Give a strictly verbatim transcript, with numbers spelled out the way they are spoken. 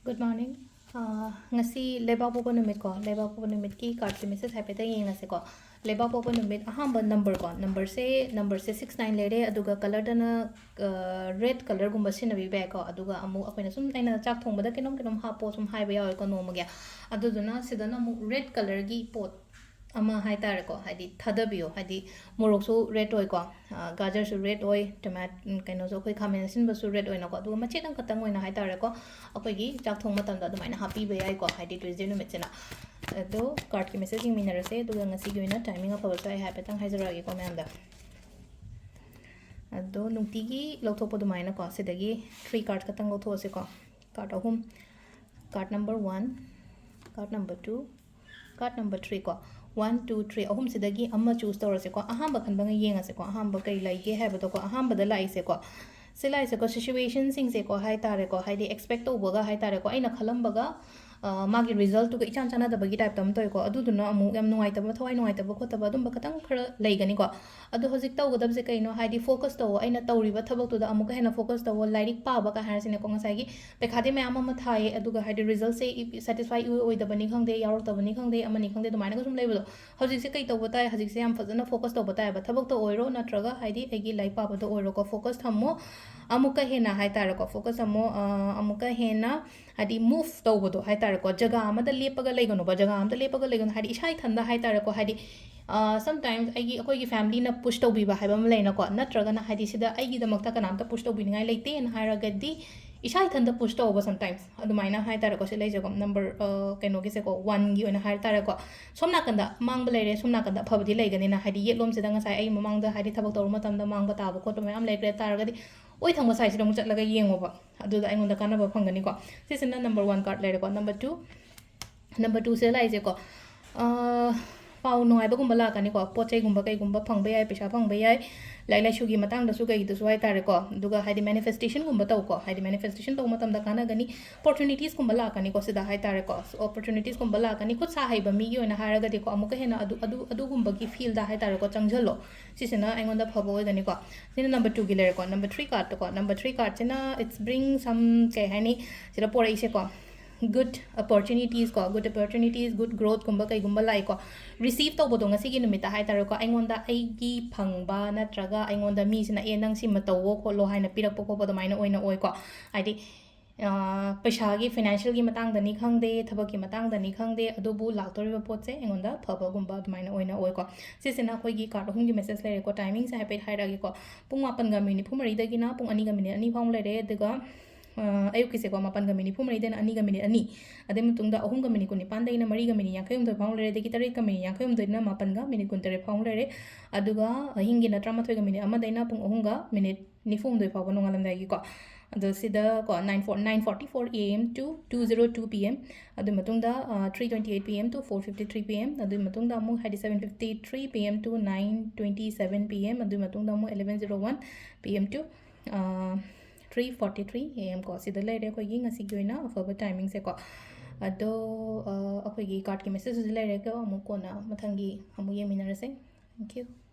Good morning. ꯑꯥ, ꯉꯁꯤ ꯂꯩꯕꯥꯛꯄꯣꯛꯄ ꯅꯨꯃꯤꯠꯀꯣ, ꯂꯩꯕꯥꯛꯄꯣꯛꯄ ꯅꯨꯃꯤꯠꯀꯤ cardꯀꯤ message ꯍꯥꯏꯐꯦꯠꯇꯪ ꯌꯦꯡꯉꯁꯤꯀꯣ꯫ ꯂꯩꯕꯥꯛꯄꯣꯛꯄ ꯅꯨꯃꯤꯠ ꯑꯍꯥꯟꯕ numberꯀꯣ, numberꯁꯦ, numberꯁꯦ six nine ꯂꯩꯔꯦ, ꯑꯗꯨꯒ colourꯗꯅ, ꯑꯥ, red colourꯒꯨꯝꯕ ꯁꯤꯖꯤꯟꯅꯕꯤꯕ ꯌꯥꯏꯀꯣ꯫ ꯑꯗꯨꯒ ꯑꯃꯨꯛ ꯑꯩꯈꯣꯏꯅ ꯁꯨꯝ, ꯑꯩꯅ ꯆꯥꯛ ꯊꯣꯡꯕꯗ ꯀꯩꯅꯣꯝ ꯀꯩꯅꯣꯝ ꯍꯥꯞꯄꯣ ꯁꯨꯝ ꯍꯥꯏꯕ ꯌꯥꯎꯋꯦꯀꯣ ꯅꯣꯡꯃꯒꯤ, ꯑꯗꯨꯗꯨꯅ ꯁꯤꯗꯅ ꯑꯃꯨꯛ red colourꯒꯤ pot ꯑꯃ ꯍꯥꯏꯇꯥꯔꯦꯀꯣ, ꯍꯥꯏꯗꯤ ꯊꯥꯗꯕꯤꯌꯣ, ꯍꯥꯏꯗꯤ ꯃꯣꯔꯣꯛꯁꯨ red ꯑꯣꯏꯀꯣ, ꯑ, ꯒꯥꯖꯔꯁꯨ red ꯑꯣꯏ, ꯇꯣꯃꯦꯠ-, ꯎꯝ, ꯀꯩꯅꯣꯁꯨ, ꯑꯩꯈꯣꯏ ꯈꯥꯃꯦꯟ ꯑꯁꯤꯟꯕꯁꯨ red ꯑꯣꯏꯅꯀꯣ, ꯑꯗꯨꯒ ꯃꯆꯦꯠ ꯑꯃꯈꯛꯇꯪ ꯑꯣꯏꯅ ꯍꯥꯏꯇꯥꯔꯦꯀꯣ, ꯑꯩꯈꯣꯏꯒꯤ ꯆꯥꯛ ꯊꯣꯡ ꯃꯇꯝꯗ ꯑꯗꯨꯃꯥꯏꯅ ꯍꯥꯞꯄꯤꯕ ꯌꯥꯏꯀꯣ, ꯍꯥꯏꯗꯤ Tuesday ꯅꯨꯃꯤꯠꯁꯤꯅ꯫ ꯑꯗꯣ cardꯀꯤ message ꯌꯦꯡꯃꯤꯟꯅꯔꯁꯦ, ꯑꯗꯨꯒ ꯉꯁꯤꯒꯤ ꯑꯣꯏꯅ timing ꯑꯐꯕꯁꯨ ꯑꯩ ꯍꯥꯏꯐꯦꯠꯇꯪ ꯍꯥꯏꯖꯔꯛꯑꯒꯦꯀꯣ ꯃꯌꯥꯝꯗ꯫ ꯑꯗꯣ ꯅꯨꯡꯇꯤꯒꯤ ꯂꯧꯊꯣꯛꯄ ꯑꯗꯨꯃꯥꯏꯅꯀꯣ, ꯁꯤꯗꯒꯤ three card ꯈꯛꯇꯪ ꯂꯧꯊꯣꯛꯑꯁꯤꯀꯣ, card ꯑꯍꯨꯝ, card number one, card number two, card number three ꯀꯣ, one, two, three, ꯑꯍꯨꯝꯁꯤꯗꯒꯤ ꯑꯃ choose ꯇꯧꯔꯁꯦꯀꯣ꯫ ꯑꯍꯥꯟꯕ ꯈꯟꯕ ꯉꯩ ꯌꯦꯡꯉꯁꯦꯀꯣ, ꯑꯍꯥꯟꯕ ꯀꯩ ꯂꯩꯒꯦ ꯍꯥꯏꯕꯗꯣꯀꯣ꯫ ꯑꯍꯥꯟꯕꯗ ꯂꯥꯛꯏꯁꯦꯀꯣ, ꯁꯤ ꯂꯥꯛꯏꯁꯦꯀꯣ, situationꯁꯤꯡꯁꯦꯀꯣ ꯍꯥꯏꯇꯥꯔꯦꯀꯣ, ꯍꯥꯏꯗꯤ expect ꯇꯧꯕꯒ ꯍꯥꯏꯇꯥꯔꯦꯀꯣ, ꯑꯩꯅ ꯈꯜꯂꯝꯕꯒ, ꯑ, ꯃꯥꯒꯤ resultꯇꯨꯒ ꯏꯆꯥꯟ ꯆꯥꯟꯅꯗꯕꯒꯤ type ꯑꯃ ꯇꯧꯋꯦꯀꯣ꯫ ꯑꯗꯨꯗꯨꯅ ꯑꯃꯨꯛ ꯌꯥꯝ ꯅꯨꯡꯉꯥꯏꯇꯕ, ꯊꯋꯥꯏ ꯅꯨꯡꯉꯥꯏꯇꯕ ꯈꯣꯠꯇꯕ ꯑꯗꯨꯝꯕ ꯈꯇꯪ ꯈꯔ ꯂꯩꯒꯅꯤꯀꯣ꯫ ꯑꯗꯣ ꯍꯧꯖꯤꯛ ꯇꯧꯒꯗꯕꯁꯦ ꯀꯩꯅꯣ ꯍꯥꯏꯗꯤ, focus ꯇꯧꯋꯣ, ꯑꯩꯅ ꯇꯧꯔꯤꯕ ꯊꯕꯛꯇꯨꯗ ꯑꯃꯨꯛꯀ ꯍꯦꯟꯅ focus ꯇꯧꯋꯣ꯫ ꯂꯥꯏꯔꯤꯛ ꯄꯥꯕ ꯀꯥꯏ ꯍꯥꯏꯔꯁꯤꯅꯦꯀꯣ, ꯉꯁꯥꯏꯒꯤ ꯄꯩꯈꯥꯗꯤ ꯃꯌꯥꯝ ꯑꯃ ꯊꯥꯏꯌꯦ, ꯑꯗꯨꯒ ꯍꯥꯏꯗꯤ resultꯁꯦ ꯏ-, satisfy ꯏꯑꯣꯏ ꯑꯣꯏꯗꯕꯅꯤ ꯈꯪꯗꯦ, ꯌꯥꯎꯔꯛꯇꯕꯅꯤ ꯈꯪꯗꯦ, ꯑꯃꯅꯤ ꯈꯪꯗꯦ, ꯑꯗꯨꯃꯥꯏꯅꯒ ꯁꯨꯝ ꯂꯩꯕꯗꯣ꯫ ꯍꯧꯖꯤꯛꯁꯦ ꯀꯩ ꯇꯧꯕ ꯇꯥꯏ? ꯍꯧꯖꯤꯛꯁꯦ ꯌꯥꯝ ꯐꯖꯅ focus ꯇꯧꯕ ꯇꯥꯏꯌꯦꯕ, ꯊꯕꯛꯇ ꯑꯣꯏꯔꯣ ꯅꯠꯇ꯭ꯔꯒ ꯍꯥꯏꯗꯤ ꯑꯩꯒꯤ ꯂꯥꯏꯔꯤꯛ ꯄꯥꯕꯗ ꯑꯣꯏꯔꯣꯀꯣ, focus ꯊꯝꯃꯣ꯫ ꯑꯃꯨꯛꯀ ꯍꯦꯟꯅ ꯍꯥꯏꯇꯥꯔꯦꯀꯣ, focus ꯊꯝꯃꯣ, ꯑ, ꯑꯃꯨꯛꯀ ꯍꯦꯟꯅ ꯍꯥꯏꯗꯤ move ꯇꯧꯕꯗꯣ ꯍꯥꯏꯇꯥꯔꯦꯀꯣ, ꯖꯒꯥ ꯑꯃꯗ ꯂꯦꯞꯄꯒ ꯂꯩꯒꯅꯣꯕ, ꯖꯒꯥ ꯑꯃꯗ ꯂꯦꯞꯄꯒ ꯂꯩꯒꯅꯣ ꯍꯥꯏꯗꯤ ꯏꯁꯥ ꯏꯊꯟꯗ ꯍꯥꯏꯇꯥꯔꯦꯀꯣ, ꯍꯥꯏꯗꯤ, ꯑ, sometimes ꯑꯩꯒꯤ, ꯑꯩꯈꯣꯏꯒꯤ familyꯅ push ꯇꯧꯕꯤꯕ ꯍꯥꯏꯕ ꯑꯃ ꯂꯩꯅꯀꯣ, ꯅꯠꯇ꯭ꯔꯒꯅ ꯍꯥꯏꯗꯤ ꯁꯤꯗ ꯑꯩꯒꯤꯗꯃꯛꯇ ꯀꯅꯥꯝꯇ push ꯇꯧꯕꯤꯅꯤꯡꯉꯥꯏ ꯂꯩꯇꯦꯅ ꯍꯥꯏꯔꯒꯗꯤ ꯏꯁꯥ ꯏꯊꯟꯇ push ꯇꯧꯕ sometimes ꯑꯗꯨꯃꯥꯏꯅ ꯍꯥꯏꯇꯥꯔꯦꯀꯣ꯫ ꯁꯤ ꯂꯩꯖꯦꯀꯣ, number, ꯑ, ꯀꯩꯅꯣꯒꯤꯁꯦꯀꯣ, oneꯒꯤ ꯑꯣꯏꯅ ꯍꯥꯏꯇꯥꯔꯦꯀꯣ, ꯁꯣꯝ ꯅꯥꯀꯟꯗ ꯑꯃꯥꯡꯕ ꯂꯩꯔꯦ, ꯁꯣꯝ ꯅꯥꯀꯟꯗ ꯑꯐꯕꯗꯤ ꯂꯩꯒꯅꯤꯅ, ꯍꯥꯏꯗꯤ ꯌꯦꯠꯂꯣꯝꯁꯤꯗ ꯉꯁꯥꯏ ꯑꯩ ꯃꯃꯥꯡꯗ ꯍꯥꯏꯗꯤ ꯊꯕꯛ ꯇꯧꯕ ꯃꯇꯝꯗ ꯃꯥꯡꯕ ꯇꯥꯕ ꯈꯣꯠꯄ ꯃꯌꯥꯝ ꯂꯩꯈ꯭ꯔꯦ ꯇꯥꯔꯒꯗꯤ ꯑꯣꯏ ꯊꯪꯕ sideꯁꯤꯗ ꯑꯃꯨꯛ ꯆꯠꯂꯒ ꯌꯦꯡꯉꯣꯕ, ꯑꯗꯨꯗ ꯑꯩꯉꯣꯟꯗ ꯀꯥꯟꯅꯕ ꯐꯪꯒꯅꯤꯀꯣ꯫ ꯁꯤꯁꯤꯅ number one card ꯂꯩꯔꯦꯀꯣ꯫ Number two, number twoꯁꯦ ꯂꯥꯛꯏꯁꯦꯀꯣ, ꯑ, ꯄꯥꯎ ꯅꯨꯡꯉꯥꯏꯕꯒꯨꯝꯕ ꯂꯥꯛꯀꯅꯤꯀꯣ, ꯄꯣꯠ ꯆꯩꯒꯨꯝꯕ ꯀꯩꯒꯨꯝꯕ ꯐꯪꯕ ꯌꯥꯏ, ꯄꯩꯁꯥ ꯐꯪꯕ ꯌꯥꯏ, ꯂꯥꯏꯔꯤꯛ ꯂꯥꯏꯁꯨꯒꯤ ꯃꯇꯥꯡꯗꯁꯨ ꯀꯩꯗꯁꯨ ꯍꯥꯏꯇꯥꯔꯦꯀꯣ꯫ ꯑꯗꯨꯒ ꯍꯥꯏꯗꯤ ꯃꯦꯅꯤꯐꯦꯁꯇꯦꯁꯟꯒꯨꯝꯕ ꯇꯧꯀꯣ, ꯍꯥꯏꯗꯤ ꯃꯦꯅꯤꯐꯦꯁꯇꯦꯁꯟ ꯇꯧꯕ ꯃꯇꯝꯗ ꯀꯥꯟꯅꯒꯅꯤ꯫ ꯑꯣꯄꯣꯔꯆꯨꯅꯤꯇꯤꯁꯀꯨꯝꯕ ꯂꯥꯛꯀꯅꯤꯀꯣ ꯁꯤꯗ ꯍꯥꯏꯇꯥꯔꯦꯀꯣ꯫ ꯑꯣꯄꯣꯔꯆꯨꯅꯤꯇꯤꯁꯀꯨꯝꯕ ꯂꯥꯛꯀꯅꯤ꯫ ꯈꯨꯠ ꯁꯥ ꯍꯩꯕ ꯃꯤꯒꯤ ꯑꯣꯏꯅ ꯍꯥꯏꯔꯒꯗꯤꯀꯣ, ꯑꯃꯨꯛꯀ ꯍꯦꯟꯅ ꯑꯗꯨ ꯑꯗꯨ ꯑꯗꯨꯒꯨꯝꯕꯒꯤ ꯐꯤꯜꯗ ꯍꯥꯏꯇꯥꯔꯦꯀꯣ, ꯆꯪꯁꯤꯜꯂꯣ꯫ ꯁꯤꯁꯤꯅ ꯑꯩꯉꯣꯟꯗ ꯐꯕ ꯑꯣꯏꯒꯅꯤꯀꯣ꯫ ꯁꯤꯅ ꯅꯝꯕꯔ ꯇꯨꯒꯤ ꯂꯩꯔꯦꯀꯣ꯫ ꯅꯝꯕꯔ ꯊ꯭ꯔꯤ ꯀꯥꯔꯠꯇꯀꯣ, ꯅꯝꯕꯔ ꯊ꯭ꯔꯤ ꯀꯥꯔꯠꯁꯤꯅ it's bring some, ꯀꯩ ꯍꯥꯏꯅꯤ, ꯁꯤꯗ ꯄꯣꯔꯛꯏꯁꯦꯀꯣ, ꯒꯨꯗ ꯑꯣꯄꯣꯔꯆꯨꯅꯤꯇꯤꯁꯀꯣ, ꯒꯨꯗ ꯑꯣꯄꯣꯔꯆꯨꯅꯤꯇꯤꯁ, ꯒꯨꯗ ꯒ꯭ꯔꯣꯠꯀꯨꯝꯕ ꯀꯩꯒꯨꯝꯕ ꯂꯥꯛꯏꯀꯣ꯫ ꯔꯤꯁꯤꯞ ꯇꯧꯕꯗꯣ ꯉꯁꯤꯒꯤ ꯅꯨꯃꯤꯠꯇ ꯍꯥꯏꯇꯥꯔꯦꯀꯣ, ꯑꯩꯉꯣꯟꯗ ꯑꯩꯒꯤ ꯐꯪꯕ ꯅꯠꯇ꯭ꯔꯒ ꯑꯩꯉꯣꯟꯗ ꯃꯤꯁꯤꯅ "ꯑꯦ, ꯅꯪ ꯁꯤꯃ ꯇꯧꯋꯣ ꯈꯣꯠꯂꯣ" ꯍꯥꯏꯅ ꯄꯤꯔꯛꯄ ꯈꯣꯠꯄ ꯑꯗꯨꯃꯥꯏꯅ ꯑꯣꯏꯅ ꯑꯣꯏꯀꯣ꯫ ꯍꯥꯏꯗꯤ, ꯑ, ꯄꯩꯁꯥꯒꯤ, ꯐꯥꯏꯅꯥꯟꯁꯤꯌꯦꯜꯒꯤ ꯃꯇꯥꯡꯗꯅꯤ ꯈꯪꯗꯦ, ꯊꯕꯛꯀꯤ ꯃꯇꯥꯡꯗꯅꯤ ꯈꯪꯗꯦ, ꯑꯗꯨꯕꯨ ꯂꯥꯛꯇꯧꯔꯤꯕ ꯄꯣꯠꯁꯦ ꯑꯩꯉꯣꯟꯗ ꯐꯕꯒꯨꯝꯕ ꯑꯗꯨꯃꯥꯏꯅ ꯑꯣꯏꯅ ꯑꯣꯏꯀꯣ꯫ ꯁꯤꯁꯤꯅ ꯑꯩꯈꯣꯏꯒꯤ ꯀꯥꯔꯠ ꯑꯍꯨꯝꯒꯤ ꯃꯦꯁꯦꯖ ꯂꯩꯔꯦꯀꯣ꯫ ꯇꯥꯏꯃꯤꯡꯁꯦ ꯍꯥꯏꯐꯦꯠ ꯍꯥꯏꯔꯛꯑꯒꯦꯀꯣ꯫ ꯄꯨꯡ ꯃꯥꯄꯟꯒ ꯃꯤꯅꯤꯠ ꯅꯤꯐꯨ ꯃꯔꯤꯗꯒꯤꯅ ꯄꯨꯡ ꯑꯅꯤꯒ ꯃꯤꯅꯤꯠ ꯑꯅꯤ ꯐꯥꯎ ꯂꯩꯔꯦ꯫ ꯑꯗꯨꯒ, ꯑ, ꯑꯌꯨꯛꯀꯤꯁꯦꯀꯣ, ꯃꯥꯄꯟꯒ ꯃꯤꯅꯤꯠ ꯅꯤꯐꯨ ꯃꯔꯤꯗꯩꯅ ꯑꯅꯤꯒ ꯃꯤꯅꯤꯠ ꯑꯅꯤ, ꯑꯗꯨꯒꯤ ꯃꯇꯨꯡꯗ ꯑꯍꯨꯝꯒ ꯃꯤꯅꯤꯠ ꯀꯨꯟꯅꯤꯄꯥꯟꯗꯒꯤꯅ ꯃꯔꯤꯒ ꯃꯤꯅꯤꯠ ꯌꯥꯡꯈꯩ ꯍꯨꯝꯗꯣꯏ ꯐꯥꯎ ꯂꯩꯔꯦ꯫ ꯑꯗꯒꯤ ꯇꯔꯦꯠꯀ ꯃꯤꯅꯤꯠ ꯌꯥꯡꯈꯩ ꯍꯨꯝꯗꯣꯏꯅ ꯃꯥꯄꯟꯒ ꯃꯤꯅꯤꯠ ꯀꯨꯟꯇꯔꯦꯠ ꯐꯥꯎ ꯂꯩꯔꯦ꯫ ꯑꯗꯨꯒ ꯑꯍꯤꯡꯒꯤꯅ ꯇꯔꯥꯃꯥꯊꯣꯏꯒ ꯃꯤꯅꯤꯠ ꯑꯃꯗꯩꯅ ꯄꯨꯡ ꯑꯍꯨꯝꯒ ꯃꯤꯅꯤꯠ ꯅꯤꯐꯨ ꯍꯨꯝꯗꯣꯏ ꯐꯥꯎꯕ, ꯅꯣꯡꯉꯥꯜꯂꯝꯗꯥꯏꯒꯤꯀꯣ꯫ ꯑꯗꯣ ꯁꯤꯗꯀꯣ, nine four, nine forty-four A M to two zero two P M, ꯑꯗꯨ ꯃꯇꯨꯡꯗ, ꯑ, three twenty-eight P M to four fifty-three P M, ꯑꯗꯨꯒꯤ ꯃꯇꯨꯡꯗ ꯑꯃꯨꯛ ꯍꯥꯏꯗꯤ seven fifty-three P M to nine twenty-seven P M, ꯑꯗꯨꯒꯤ ꯃꯇꯨꯡꯗ ꯑꯃꯨꯛ eleven zero one P M to, ꯑ, three forty-three A M ꯀꯣ꯫ ꯁꯤꯗ ꯂꯩꯔꯦ ꯑꯩꯈꯣꯏꯒꯤ ꯉꯁꯤꯒꯤ ꯑꯣꯏꯅ ꯑꯐꯕ ꯇꯥꯏꯃꯤꯡꯁꯦꯀꯣ꯫ ꯑꯗꯣ, ꯑ, ꯑꯩꯈꯣꯏꯒꯤ ꯀꯥꯔꯠꯀꯤ ꯃꯦꯁꯦꯖꯁꯤꯗ ꯂꯩꯔꯦꯀꯣ꯫ ꯑꯃꯨꯛ ꯀꯣꯟꯅ ꯃꯊꯪꯒꯤ ꯑꯃꯨꯛ ꯌꯦꯡꯃꯤꯟꯅꯔꯁꯦ꯫ Thank you.